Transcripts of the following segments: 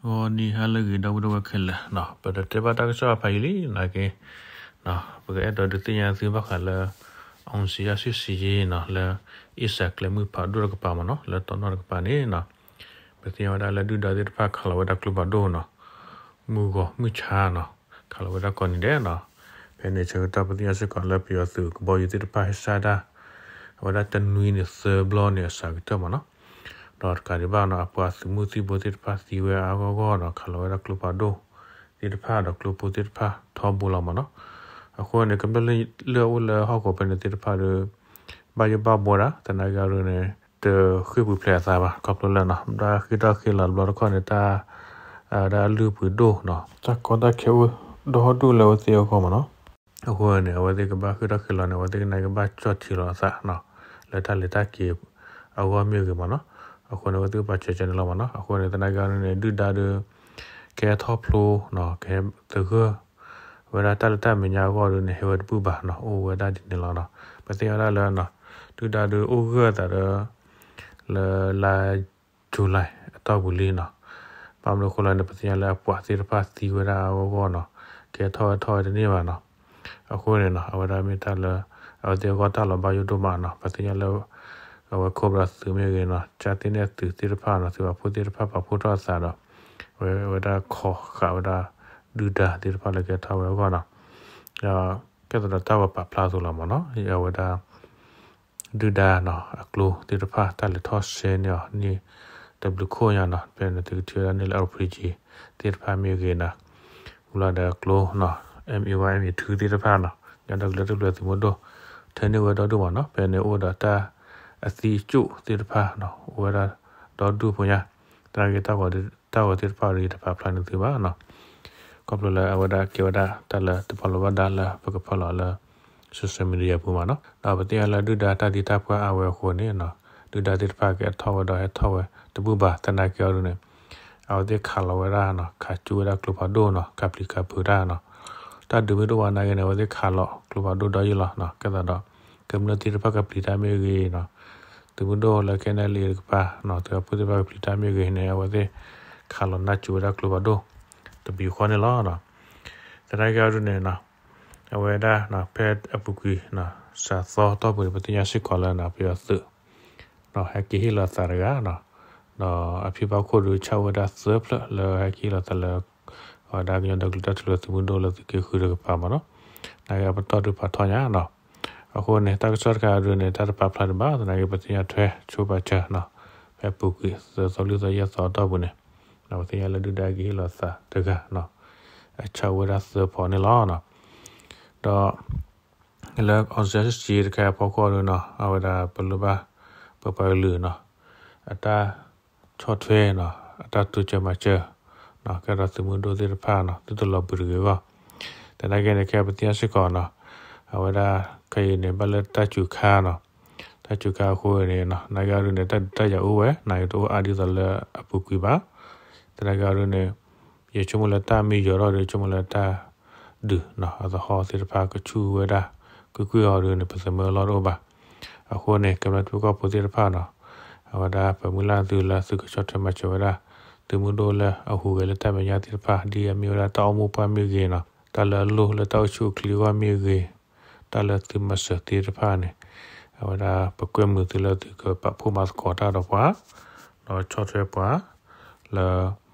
ဂီၤနံၤဟါလၢအဂ့ၤ ဒီပုၢ်ဝဲၢ်ခဲလၢာ်, ပတတဲဘၣ်တၢ်ကစီၣ်အဖးယံာ်လံနာ်က့, ပကအဲၣ်ဒိးဒုးသ့ၣ်ညါသုဘၣ်ဃးလၢ အောင်ဇေယျစစ်ဆင်ရေးနီၤ လၢ အ့စၢၣ်ကျဲမုၢ်ဖးဒိၣ်တကပၤမ့ၢ်နီၤ လၢတီနီၣ်တကပၤန့ၣ်နီၤ, ပသ့ၣ်ညါဝဲဒၣ်လၢဒုၣ်ဒါသ့ၣ်တဖၣ်ခးလီၤဝဲဒၣ်ကျိဖးဒိၣ်နီၤ, မုၢ်ဂီၤမုၢ်ဆါနီၤ, ခးလီၤဝဲဒၣ်ကိးနံၤဒဲးနီၤ, ဖဲန့ၣ်ဆၢကတီၢ်ပသ့ၣ်ညါစ့ၢ်ကီးလၢပယီၤသုးကဘီယူၤသ့ၣ်တဖၣ်ဟဲစၢ်ဒၣ် အဝဲဒၣ်တနွံန့ၣ်သၢဘျီန့ၣ်အစှၤကတၢၢ်မ့ၢ်နီၤ, ဒီးတကးဒံးဘၣ်နီၤ အပှၤသုးမုၢ်သံၣ်ဘိသ့ၣ်တဖၣ်သံဝဲအါဂီၢ်ဂီၢ်ဒီး ခးလီၤဝဲဒၣ်ကျိဖးဒိၣ်သ့ၣ်တဖၣ်ဒီးကျိဖိသ့ၣ်တဖၣ်ထီဘိလီၤမ့ၢ်နီၤ, အဃိန့ၣ် ကမျၢၢ်လၢအအိၣ်လၢဟီၣ်ကဝီၤဖဲန့ၣ်သ့ၣ်တဖၣ်ဒီး ဘၣ်ယိၣ်ဘၣ်ဘှီဒၣ် သနာ်က့အီၤဒ်န့ၣ် တဃ့ၢ်ပူၤဖျဲးအသးဘၣ် ခီဖျိလၢနီၤ ဘၣ်ဃ့ၢ်ထီၣ်ဃ့ၢ်လီၤတဘျီတခီၣ်န့ၣ် တၢ် ဒၣ်လုၢ်ပှ့ၤဒိၣ်နီၤ တၢ်ကီတၢ်ခဲအိၣ်ဒီဒူၣ်လၢအဝဲသ့ၣ်အဂီၢ်မ့ၢ်နီၤ, အဃိန့ၣ် အဝဲသ့ၣ်ကဘၣ်ဃ့ၢ်ထီၣ်ဃ့ၢ်လီၤန့ၣ် အဝဲသ့ၣ်ကနၣ်ကဘၣ်ကၠီၣ်ထံလီၤအသးနီၤ လၢတၢ်လဲၤတၢ်က့ၤအဂီၢ်မ့ၢ်ဂ့ၤမ့ၢ်နီၤ, အဃိန့ၣ် အဝဲသ့ၣ်ကဘၣ်စၢၤကၢန့ၣ်လီၤမ့ၢ်နီၤ, အဃိန့ၣ် သနာ်က့အီၤဒ်န့ၣ် ဒုၣ်ဒါဒီး ကဟဲထီၣ်ဖျိနီၤ ကဟဲသဂၢၢ် ဝဲဒၣ်တၢ်လၢတၢ်မဲာ်ညါအဂီၢ်ဒ်န့ၣ် ဟဲဝဲတဘူၣ်ဘၣ်နီၤ အိၣ်ဝဲဒၣ်ဒ်န့ၣ်လီၤနီၤ, ပသ့ၣ်ညါဝဲဒၣ်လၢ ဒုၣ်ဒါဒီးအိၣ်ဂၢၢ်အသးဒီး လၢလါ July အတီၢ်ပူၤလံနီၤ, ဘၣ်မနုၤအဃိလဲၣ်န့ၣ် ပသ့ၣ်ညါလၢအပှၤသ့ၣ်တဖၣ်သံဝဲဒၣ်အဂီၢ်ဂီၢ်နီၤ, ကဟဲထီၣ်ဝဲထီၣ်ဝဲတန့ၢ်ဘၣ်နီၤ, အဃိန့ၣ်နီၤ အဝဲဒၣ်မ့ၢ်တၢ်လၢ အဝဲသ့ၣ်အဂီၢ်တၢ်လီၤဘၣ်ယိၣ်ဒိၣ်မးနီၤ, ပသ့ၣ်ညါလၢ အဝဲ Cobra သုးမ့ၢ်ဂ့ၤနီၤ ကၠၢ်သ့ၣ်နဲၣ်သုးသ့ၣ်တဖၣ်နီၤ သုးပာ်ဖှိၣ်သ့ၣ်တဖၣ်ပာ်ဖှိၣ်ထီၣ်အသးဒီး ဝဲဝဲဒၣ်ခိးဃာ်ဝဲဒၣ် ဒုၣ်ဒါသ့ၣ်တဖၣ်လၢကဟဲထီၣ်ဝဲအဂီၢ်နီၤ, ဒီးကဲသးဒီးတၢ်ဝဲပာ်ဖျါအသိးလီၤမ့ၢ်နီၤ အဝဲဒၣ် ဒုၣ်ဒါနီၤ အကျိသ့ၣ်တဖၣ် တၢ်လဲၤထီၣ်ဆှဲန့ၢ်အီၤန့ၣ် တဘျုးခိၣ်ညါနီၤ, ဖဲန့ၣ်သုကထံၣ်ဝဲဒၣ်န့ၣ်လၢ RPG သ့ၣ်တဖၣ်မ့ၢ်ဂ့ၤနီၤ, မူလီၤဒီးအကျိနီၤ M A one M A two သ့ၣ်တဖၣ်နီၤ, ညီဒီကလုာ်တၢ်ထူၣ်ဖျဲးသုးမုၢ်ဒိၣ် ထၢန့ၢ်ဝဲဒီဒူၣ်မ့ၢ်နီၤ, ဖဲန့ၣ်အိၣ်ဒီးတၢ်အသံအကၠိၣ်သ့ၣ်တဖၣ်နီၤ အိၣ်ဝဲဒၣ်ဒီဒူၣ်ဖိညါ, သနာ်က့ တၢ်ဂ့ၢ်တၢ်ဝီသ့ၣ်တဖၣ်ဒီး ယတပာ်ဖျါန့ၢ်သုဘၣ်နီၤ ခီဖျိလၢအဝဲဒၣ်ကဲဝဲဒၣ်တၢ်လၢတဘၣ်လီၤဘၣ်ဒါလၢပကဖီလာ်လၢ social media ပူၤမ့ၢ်နီၤ, ဒီးပသ့ၣ်ညါလၢဒုၣ်ဒါတၢ်သံတၢ်ပှၢ်အါဝဲအဃိန့ၣ်နီၤ, ဒုၣ်ဒါသ့ၣ်တဖၣ်ကဟဲထီၣ်ဝဲဒီးဟဲထီၣ်ဝဲတဘူၣ်ဘၣ် သနာ်က့အီၤဒ်န့ၣ်, အဝဲသ့ၣ်ခးလီၤဝဲဒၣ်နီၤ ခးကၠိဝဲဒၣ်ကျိဖးဒိၣ်နီၤ ခးပျံၤခးဖုးတၢ်နီၤ, တၢ်ဒုးမ့ၢ်တအိၣ်ဘၣ်သနာ်က့န့ၣ် အဝဲသ့ၣ်ခးလီၤကျိဖးဒိၣ်ဒီးယံာ်လီၤနီၤ, ကဲသးဒီး ကမျၢၢ်သ့ၣ်တဖၣ်ကပျံၤတၢ်မ့ၢ်ဂ့ၤနီၤ, သုးမုၢ်ဒိၣ်လၢ KNLA တကပၤနီၤ သုးပာ်ဖှိၣ်သ့ၣ်တဖၣ်ကပျံၤတၢ်မ့ၢ်ဂ့ၤန့ၣ် အဝဲသ့ၣ်ခးလီၤနၢ်ကၠိဝဲဒၣ်ကျိဖးဒိၣ် တဘျုးဃီန့ၣ်လီၤနီၤ, သနာ်က့အီၤဒ်န့ၣ်နီၤ အဝဲဒၣ်နီၤ ဖဲအပူၤကွံာ်နီၤ စးသီတီၢ်ပူၤန့ၣ် ပသ့ၣ်ညါစ့ၢ်ကီးလၢနီၤ ပယီၤသုး ဟဲက့ၤဟ့ၣ်လီၤသးတဂၤနီၤ, ဒီးအဖံဘၣ်ခိၣ်ဒုးဆၣ်ဝဲဒၣ်သၢဖျၢၣ်လၢဟဲက့ၤဟ့ၣ်လီၤသးလၢ အဝဲဒၣ်ကညီဒီကလုာ်တၢ်ထူၣ်ဖျဲးသုးမုၢ်ဒိၣ်လၢသုးက့ဃုတကပၤမ့ၢ်နီၤ, သနာ်က့အပတီၢ်ဒုးဖးထီညါနီၤ, အဃိန့ၣ် တၢ်ကစီၣ်တခါဒုးန့ၣ် တၢ်တပာ်ဖျါဒံးဘၣ် သနာ်က့ပသ့ၣ်ညါထွဲဆိပာ်စၢၤနီၤ, ဖဲအပူၤကွံာ်သၢသီလွံၢ်သီယဲၢ်သီအတီၢ်ပူၤန့ၣ် ပသ့ၣ်ညါလၢဒုၣ်ဒါက့ၤဟ့ၣ်လီၤသးတဂၤနီၤ, အဆၣ်ဝဲဒၣ်သၢဖီန့ၣ်လီၤနီၤ, ဒီး လၢ အောင်ဇေယျစစ်ဆင်ရေး တခါအံၤအဖီခိၣ်ဒုးနီၤ အဝဲဒၣ်ပလိၣ်ဘၣ် ပပှၤကလုာ်နီၤ အတၢ်ဆီၣ်ထွဲနီၤ အတၢ်တိစၢၤမၤစၢၤနီၤ ကဲဒီးသုးမုၢ်ဒိၣ်သ့ၣ်တဖၣ်နီၤ သုတလီၤဘှံးတဂ့ၤအဂီၢ်, သနာ်က့န့ၣ် ခဲပသ့ၣ်ညါစ့ၢ်ကီးနီၤ အဝဲဒၣ်ခဲအံၤန့ၣ် ဘၣ်လၢတၢ်စူၤခါနီၤ တၢ်စူၤခါအဃိန့ၣ်နီၤ သနာ်က့အီၤဒုးန့ၣ် တၢ်ဒုးတၢ်ယၤအိၣ်ဝဲ သနာ်က့တအိၣ်အါဒ်သိးလၢအပူၤကွံာ်ဘၣ်, သနာ်က့အီၤဒုးန့ၣ် ယဆိကမိၣ်လၢတၢ်မ့ၢ်ယီၤထီၣ်ဒီး ယဆိကမိၣ်လၢတၢ်ဒုးနီၤ အသဟီၣ်သ့ၣ်တဖၣ်ကဆူၣ်ဝဲဒၣ် ကွ့ၢ်ကွ့ၢ်အီၤဒုးန့ၣ် ပသမၢအလီၢ်တအိၣ်ဘၣ်. အဃိန့ၣ် ကမျၢၢ်ထံဖိကီၢ်ဖိသ့ၣ်တဖၣ်နီၤ အဝဲဒၣ်ပမုၢ်လၢ်သုလၢသုကဆီၣ်ထွဲမၤစၢၤဝဲဒၣ် သုးမုၢ်ဒိၣ်လၢအဟူးဂဲၤလၢတၢ်မဲာ်ညါသ့ၣ်တဖၣ် ဒ်အမ့ၢ်ဝဲဒၣ်တၢ်အိၣ်မိၢ်ပှၢ်မ့ၢ်ဂ့ၤနီၤ တၢ်လၢအလိၣ်လၢတၢ်အိၣ်ဆူၣ်အိၣ်ချ့အဂီၢ်မ့ၢ်ဂ့ၤ တၢ်လၢသုမၤစၢၤသ့ၣ်တဖၣ်န့ၣ် အဝဲဒၣ်ပကွဲမုာ်သုလၢသုကပာ်ဖှိၣ်မၤသကိးတၢ်ဒီးပှၤ ဒီးဆီၣ်ထွဲပှၤ လၢ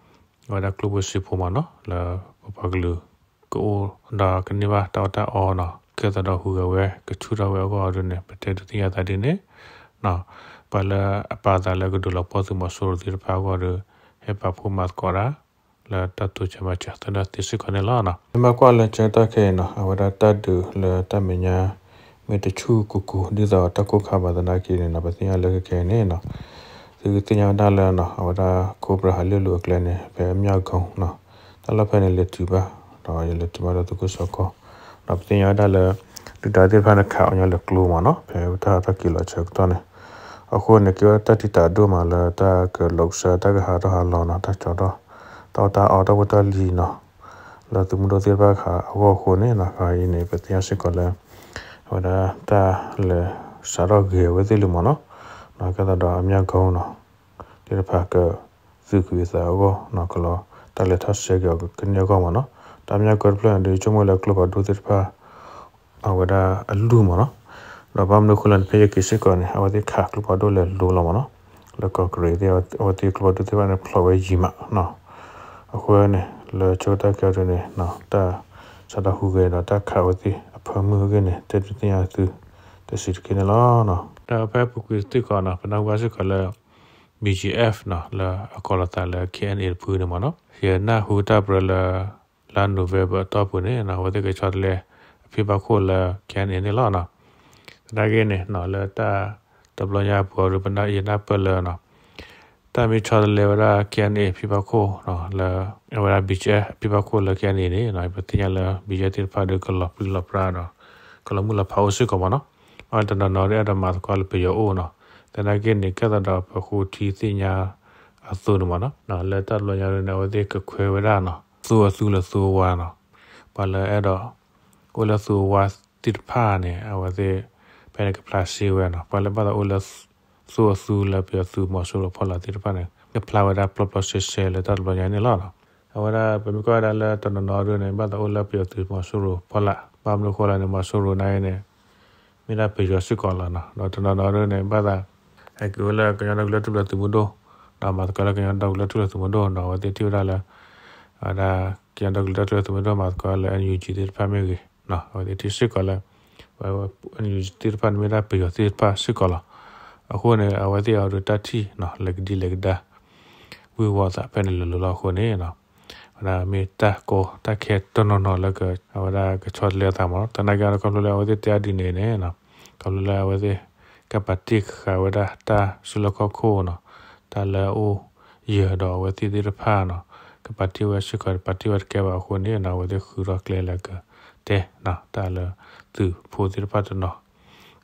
အဝဲဒၣ်ကျိၣ်ဖိစ့ဖိမးနီၤ လၢပပှၤကလုာ်ကအိၣ်ဒီးကန့ၢ်ဘၣ်တၢ်အီၣ်တၢ်အီနီၤ ကဲသးဒီးဟူးဂဲၤဝဲကဆူၣ်ထီၣ်ဝဲအဂီၢ်အီၤဒုန့ၣ် ပတဲဒုးသ့ၣ်ညါသးဒ်န့ၣ် ပှၤလၢအပာ်သးလၢကဒုးလီၤပှီၢ်သုးမီၤစိရိၤသ့ၣ်တဖၣ်အဂီၢ်ဒီး ဟဲပာ်ဖှိၣ်မၤသကိးတၢ် လၢတၢ်တိစၢၤမၤစၢၤသနၢၣ်သ့စ့ၢ်ကီးန့ၣ်လီၤ. မ့ၢ်ကွၢ်လၢဆၢကတီၢ်ခဲအံၤနီၤ အဝဲဒၣ်တၢ်ဒုးလၢတၢ်မဲာ်ညါ မ့ၢ်တဆူၣ်ကိၢ်ကိၢ် ဒ်သိးတၢ်ကိၢ်ခါဘၣ်သနာ်က့န့ၣ်နီၤ ပသ့ၣ်ညါလၢခဲခဲအံၤန့ၣ်နီၤ သုကသ့ၣ်ညါဝဲဒၣ်လၢနီၤ အဝဲဒၣ် Cobra ဟးလၢလူၤအကျဲန့ၣ် ဖဲအမျၢ်ကုန်းနီၤ တၢ်လီၢ်ဖဲန့ၣ်လဲၤတုၤဘၣ် ဒီးယလဲၤတုၤဘၣ်ဒီးသုးခိၣ်စီၤကီၢ် ဒီးပသ့ၣ်ညါဝဲဒၣ်လၢ ဒုၣ်ဒါသ့ၣ်တဖၣ်န့ၣ်ခးအီၤညီလၢကျိမးနီၤ ဖဲတၢ်ဟးထီၣ်က့ၤလီၤဆၢကတီၢ်န့ၣ် အဃိန့ၣ် ကဲဝဲဒၣ်တၢ်တံာ်တာ်ဒိၣ်မးလၢတၢ်ကလီၤကဆှၢတၢ်ကဟးထီၣ်ဟးလီၤနီၤ တၢ်ကၠီထီၣ် တၢ်အီၣ်တၢ်အီ တၢ်ဖိတၢ်လံၤနီၤ လၢသုးမုၢ်ဒိၣ်သ့ၣ်တဖၣ်ခးအဂီၢ်အဃိန့ၣ်နီၤ ခဲအံၤန့ၣ် ပသ့ၣ်ညါစ့ၢ်ကီးလၢ အဝဲဒၣ်တၢ်လဲၤစးထီၣ်ဂ့ၤဝဲသ့ၣ်လံမးနီၤ ကဲသးဒီးအမျၢ်ကုန်းနီၤ သ့ၣ်တဖၣ်ကသုးကွံာ်အသးအဂီၢ်နီၤ ကလီၤ တၢ်လဲၤထီၣ်ဆှၢက့ၤအီၤကန့ၢ်အဂီၢ်မ့ၢ်နီၤ. တၢ်မဲာ်ညါကၢတဖျၢၣ်န့ၣ်ဒီး ဆိကမိၣ်လၢကျိဖးဒိၣ်သ့ၣ်တဖၣ် အဝဲဒၣ်အလုၢ်မ့ၢ်နီၤ. ဒီးဘၣ်မနုၤအဃိလဲၣ်န့ၣ် ဖဲယက့ၤစ့ၢ်ကီးန့ၣ် အဝဲသ့ၣ်ခးကျိဖးဒိၣ်လဲၤလိၤလီၤမ့ၢ်နီၤ. လၢကီၢ်ကရ့ၣ်သ့ၣ် အဝဲသ့ၣ်ကျိဖးဒိၣ်သ့ၣ်တဖၣ်န့ၣ် ဖျိးဝဲယံာ်မးနီၤ. အဃိန့ၣ် လၢဆၢကတီၢ်ခဲအံၤဒုန့ၣ် တၢ်ဆါတၢ်ဟူးဂဲၤဒီး တၢ်ခးဝဲသ့ၣ်အဖၢမုၢ်အဂ့ၢ်န့ၣ် တဲဒုးသ့ၣ်ညါသု တဆံးတက့ၢ်န့ၣ်လီၤ. ဒီးဖဲပူၤကွံာ်စ့ၢ်ကီးနီၤ ပနၢ်ဟူဘၣ်စ့ၢ်ကီးလၢ ဘံၣ်ကၠံၣ်အဲၣ်ဖ် နီၤ လၢအကိးလီၤသးလၢ ခ့ၣ်အဲၣ်အံၣ် တဖုန့ၣ်မ့ၢ်နီၤ, ယနၢ်ဟူတၢ်ပရၢလၢ လါနိၣ်ဝ့ဘၢၣ်အတီၢ်ပူၤန့ၣ်နီၤ အဝဲသ့ၣ်ကဆီတလဲအဖံဘၣ်ခိၣ်လၢ ခ့ၣ်အဲၣ်အံၣ် န့ၣ်လီၤနီၤ. သနာ်က့န့ၣ်နီၤ လၢတၢ်တဘျီညါအပူၤအံၤ ပနၢ်ယနၢ်ပၢၢ်လၢနီၤ တၢ်မ့ၢ်ဆီတလဲဝဲဒၣ် ခ့ၣ်အဲၣ်အံၣ် အဖံဘၣ်ခိၣ်နီၤ လၢ အဝဲဒၣ် ဘံၣ်ကၠံၣ်အဲၣ်ဖ် အဖံဘၣ်ခိၣ်လၢ ခ့ၣ်အဲၣ်အံၣ် န့ၣ်နီၤ ပသ့ၣ်ညါလၢ ဘံၣ်ကၠံၣ်အဲၣ်ဖ် သ့ၣ်တဖၣ်ဒီး ကလီၤပျံၤလီၤပြါဒီး ကလီၤမုၢ်လီၤဖးအိၣ်စ့ၢ်ကီးမ့ၢ်နီၤ. အဝဲတနီၤနီၤဒုး အဲၣ်ဒိးမၤသကိးလၢပယီၤအိၣ်နီၤ. သနာ်က့န့ၣ် ကဲသးဒီးပဃိထံသ့ၣ်ညါအသိးန့ၣ်မ့ၢ်နီၤ လၢတၢ်တဘျီညါဒုန့ၣ် အဝဲသ့ၣ်ကခွဲးဝဲဒၣ်နီၤ သိအသူလၢသိအဝါနီၤ. ပှၤလၢအဲၣ်ဒိး အိၣ်လၢသူအဝါသ့ၣ်တဖၣ်န့ၣ် အဝဲသ့ၣ် ဖဲန့ၣ်ကဖျါစ့ဝဲနီၤ. ပှၤလၢဘၣ်သးအိၣ်လၢ သူအသူလၢပယီၤသုးမီၤစိရိၤဖီလာ်သ့ၣ်တဖၣ်န့ၣ် ကဖျါဝဲဒၣ်ပျီပျီဆှဲဆှဲလၢတၢ်တဘျီညါန့ၣ်လီၤနီၤ. အဝဲဒၣ် ပမ့ၢ်ကွၢ်ဝဲဒၣ်လၢတနီၤနီၤဒုန့ၣ် ဘၣ်သးအိၣ်လၢပယီၤသုးမီၤစိရိၤဖီလာ် ဘၣ်မနုၤအဃိလဲၣ်န့ၣ် မီၤစိရိၤန့ၣ်န့ၣ် မ့ၢ်ဒၣ်ပယီၤစ့ၢ်ကီးလီၤနီၤ. ဒီးတနီၤနီၤဒုန့ၣ် ဘၣ်သး ဟဲက့ၤအိၣ်လၢကညီဒီကလုာ်တၢ်ထူၣ်ဖျဲးသုးမုၢ်ဒိၣ် ဒီးမၤသကိးလၢကညီဒီကလုာ်တၢ်ထူၣ်ဖျဲးသုးမုၢ်ဒိၣ် ဒီးအဝဲသ့ၣ်ထံၣ်ဝဲဒၣ်လၢ အဝဲဒၣ် ကညီဒီကလုာ်တၢ်ထူၣ်ဖျဲးသုးမုၢ်ဒိၣ် မၤသကိးလၢ NUG သ့ၣ်တဖၣ်မ့ၢ်ဂ့ၤ အဝဲသ့ၣ်ထံၣ်စ့ၢ်ကီးလၢ NUG သ့ၣ်တဖၣ်န့ၣ်မ့ၢ်ဒၣ်ပယီၤသ့ၣ်တဖၣ်စ့ၢ်ကီးလီၤ. အဃိန့ၣ် အဝဲသ့ၣ်အံၤဒုးတၢ်ထံၣ်နီၤ လဲၤကဒံလဲၤကဒါ ဝံၤဝီၤသးဖဲန့ၣ်လိၤလိၤလီၤအဃိန့ၣ် အဝဲဒၣ်မ့ၢ်တၢ်ကီတၢ်ခဲတနီၤနီၤလၢ အဝဲဒၣ်ကဆီတလဲအသးမ့ၢ်နီၤ. သနာ်က့ဒီးခီဖျိလၢအဝဲသ့ၣ်တဲအဒ်န့ၣ်န့ၣ် ခီဖျိလၢအဝဲသ့ၣ် ကပာ်တ့ၢ်ဃာ်ဝဲဒၣ်တၢ်စုလီၢ်ခီၣ်ခိၣ်နီၤ တၢ်လၢအအိၣ်ယၢၤဒီးအဝဲသ့ၣ်သ့ၣ်တဖၣ်နီၤ ကပာ်တ့ၢ်ဝဲစ့ၢ်ကီး ပာ်တ့ၢ်ဝဲတကဲဘၣ်အဃိန့ၣ်နီၤ အဝဲသ့ၣ်ဃုထီၣ်ကျဲလၢကတဲနီၤ တၢ်လၢသုးဖိသ့ၣ်တဖၣ်တနီၤ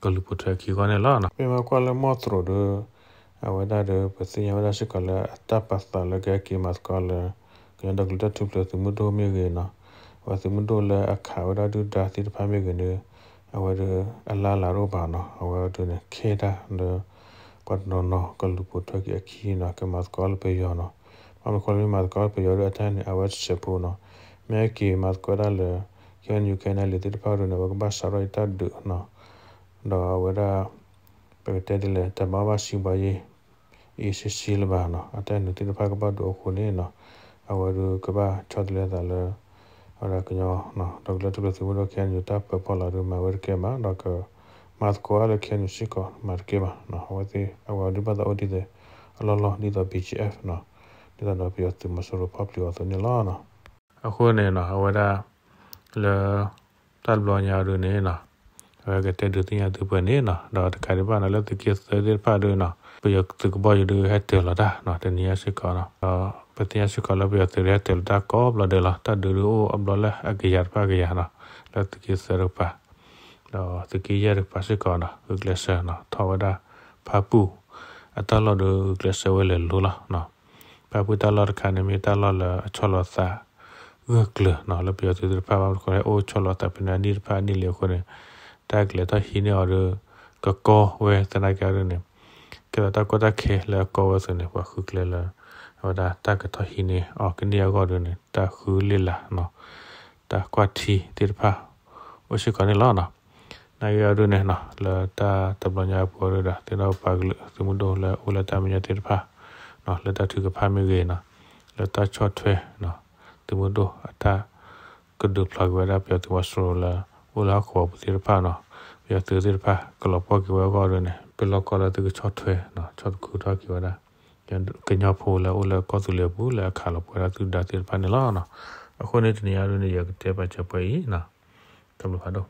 ကလုၢ်ပိာ်ထွဲအခံအဂီၢ်န့ၣ်လီၤ. မ့ၢ်မ့ၢ်ကွၢ်လၢမီၢ်သရိာ်ဒီး အဝဲဒၣ်ဒီး ပသ့ၣ်ညါဝဲဒၣ်စ့ၢ်ကီးလၢအတၢ်ပာ်သးလၢကဟဲက့ၤမၤသကိးလၢ ကညီဒီကလုာ်တၢ်ထူၣ်ဖျဲးသုးမုၢ်ဒိၣ်မ့ၢ်ဂ့ၤနီၤ အဝဲသုးမုၢ်ဒိၣ်လၢအခးဝဲဒၣ်ဒုၣ်ဒါသ့ၣ်တဖၣ်မ့ၢ်ဂ့ၤဒီး အဝဲဒၣ်အလၢ်လၢ်တအိၣ်ဘၣ်နီၤ. အဝဲဒၣ်ဒုးန့ၣ် ခဲဒၣ်လၢ ပှၤတနီၤနီၤကလုၢ်ပိာ်ထွဲက့ၤအခံနီၤ ကမၤသကိးလၢပယီၤနီၤ. ဘၣ်မနုၤဃိလၢမ့ၢ်မၤသကိးလၢပယီၤဒီး အတၢ်န့ၣ် အဝဲတစဲးဖိနီၤ. မ့ၢ်ဟဲက့ၤမၤသကိးဝဲဒၣ်လၢ KNU KNLA သ့ၣ်တဖၣ်ဒုးန့ၣ် အဝဲကဘၣ်စးထီၣ်အတၢ်ဒုးနီၤ ဒီးအဝဲဒၣ် ပကတဲဒ်လဲၣ် တၢ်မၤအီၣ်ဘၣ်စံးဘၣ်ယဲ အ့စ့စ့လၢၤဘၣ်နီၤ. အတၢ်နုာ်သ့ၣ်တဖၣ်ကဘၣ်ဒိအဃိန့ၣ်နီၤ အဝဲဒုးကဘၣ်ဆီတလဲသးလၢ အဝဲဒၣ်ကညီ ဒီကလုာ်တၢ်ထူၣ်ဖျဲးသုးမုၢ်ဒိၣ် KNU တၢ်ပၢဖီလာ်ဒုးမၤဝဲတကဲဘၣ် ဒီးကမၤသကိးလၢ KNU စ့ၢ်ကီးမၤတကဲဘၣ်နီၤ. အဝဲသ့ၣ် အဝဲဒုးဘၣ်သးအိၣ်ဒ်သိး အလီၢ်လီၢ်ဒ်သိး BGF နီၤ ဒ်သိးဒီးပယီၤသုးမီၤစိရိၤဖီၣ်ပျံၤအီၤအသိးန့ၣ်လီၤ. အဃိန့ၣ်နီၤ အဝဲဒၣ် လၢ တၢ်တဘျီညါဒုးန့ၣ်နီၤ အဝဲကတဲဒုးသ့ၣ်ညါသုပှဲၤန့ၣ်နီၤ ဒီးတကးဒံးဘၣ်နီၤ လၢသုးက့သၢသ့ၣ်တဖၣ်ဒုးနီၤ ပယီၤသုးကဘီယူၤဒုးဟဲတၢၤလီၤတၢ်နီၤ တနံၤညါစ့ၢ်ကီးနီၤ ဒီးပသ့ၣ်ညါစ့ၢ်ကီးလၢပယီၤသုးဒုးဟဲတၢၤလီၤတၢ်ကိးဘျီဒဲးလီၤ. တၢ်ဒုးဒုးအိၣ်အဘျီလၢအကယၤတဖၣ်ကယၤနီၤ လၢသုးက့သၢတကပၤ ဒီးသုးက့ယဲၢ်တကပၤစ့ၢ်ကီးနီၤ ဂုာ်ကျဲးစၢးနီၤ ထီၣ်ဝဲဒၣ် ဖၣ်ပူၣ် အတၢ်လီၢ်ဒုးဂုာ်ကျဲးစၢးဝဲလဲၤလိၤလီၤနီၤ. ဖၣ်ပူၣ်တၢ်လီၢ်တခါန့ၣ် မ့ၢ်တၢ်လီၢ်လၢအဆီၣ်လီၤသး ဂၢၢ်ကျၢၤနီၤ လၢပယီၤသုးသ့ၣ်တဖၣ်ဘၣ်မနုၤဃိလဲၣ် အိၣ်ဆီၣ်လီၤသးဖဲန့ၣ်အနံၣ်တဖၣ်အနံၣ်လံအဃိန့ၣ် တၢ်ကလဲၤထီၣ်ဟံးန့ၢ်အီၤဒီး ကကီဝဲသနာ်က့အီၤဒုးန့ၣ် ကဲသိးတၢ်ကီတၢ်ခဲလၢအကီဝဲအသိးန့ၣ် ပှၤဃုကျဲလၢ အဝဲဒၣ်တၢ်ကထီၣ်ဟံးန့ၢ်အီၤကန့ၢ်အဂီၢ်ဒုးန့ၣ် တၢ်ဃုလ့ၣ်လၤနီၤ တၢ်ကွၢ်ထံသ့ၣ်တဖၣ် အိၣ်စ့ၢ်ကီးန့ၣ်လီၤနီၤ. သနာ်က့အီၤဒုးန့ၣ်နီၤ လၢတၢ်တဘျီညါအပူၤအီၤဒုးဒီး သ့ၣ်နီၣ်ပှၤကလုာ်သုးမုၢ်ဒိၣ်လၢအိၣ်လၢတၢ်မဲာ်ညါသ့ၣ်တဖၣ် လၢတၢ်ထုကဖၣ်မ့ၢ်ဂ့ၤနီၤ လၢတၢ်ဆီၣ်ထွဲ သုးမုၢ်ဒိၣ်အတၢ်ကဒုးဖျိးက့ၤဝဲဒၣ်ပယီၤသုးမီၤစိရိၤလၢ အိၣ်လၢဟီၣ်ကဝီၤပူၤသ့ၣ်တဖၣ်နီၤ ပယီၤသုးသ့ၣ်တဖၣ်ကလီၤပှီၢ်က့ၤဝဲအဂီၢ်ဒုးန့ၣ် ပလီၢ်ကီၢ်လၢသုကဆီၣ်ထွဲ ဆီၣ်သခူထီၣ်က့ၤဝဲဒၣ် ကညီဖိလၢအိၣ်လၢကီၢ်သူလ့ၤအပူၤလၢအခးလီၤပှီၢ်ဒၣ်သုးဒုၣ်ဒါသ့ၣ်တဖၣ်န့ၣ်လီၤ. အဃိန့ၣ်တနံၤအံၤဒုးန့ၣ် ယကတဲပာ်စၢၤပှဲၤအံၤနီၤ တၢ်ဘျုးဖးဒိၣ်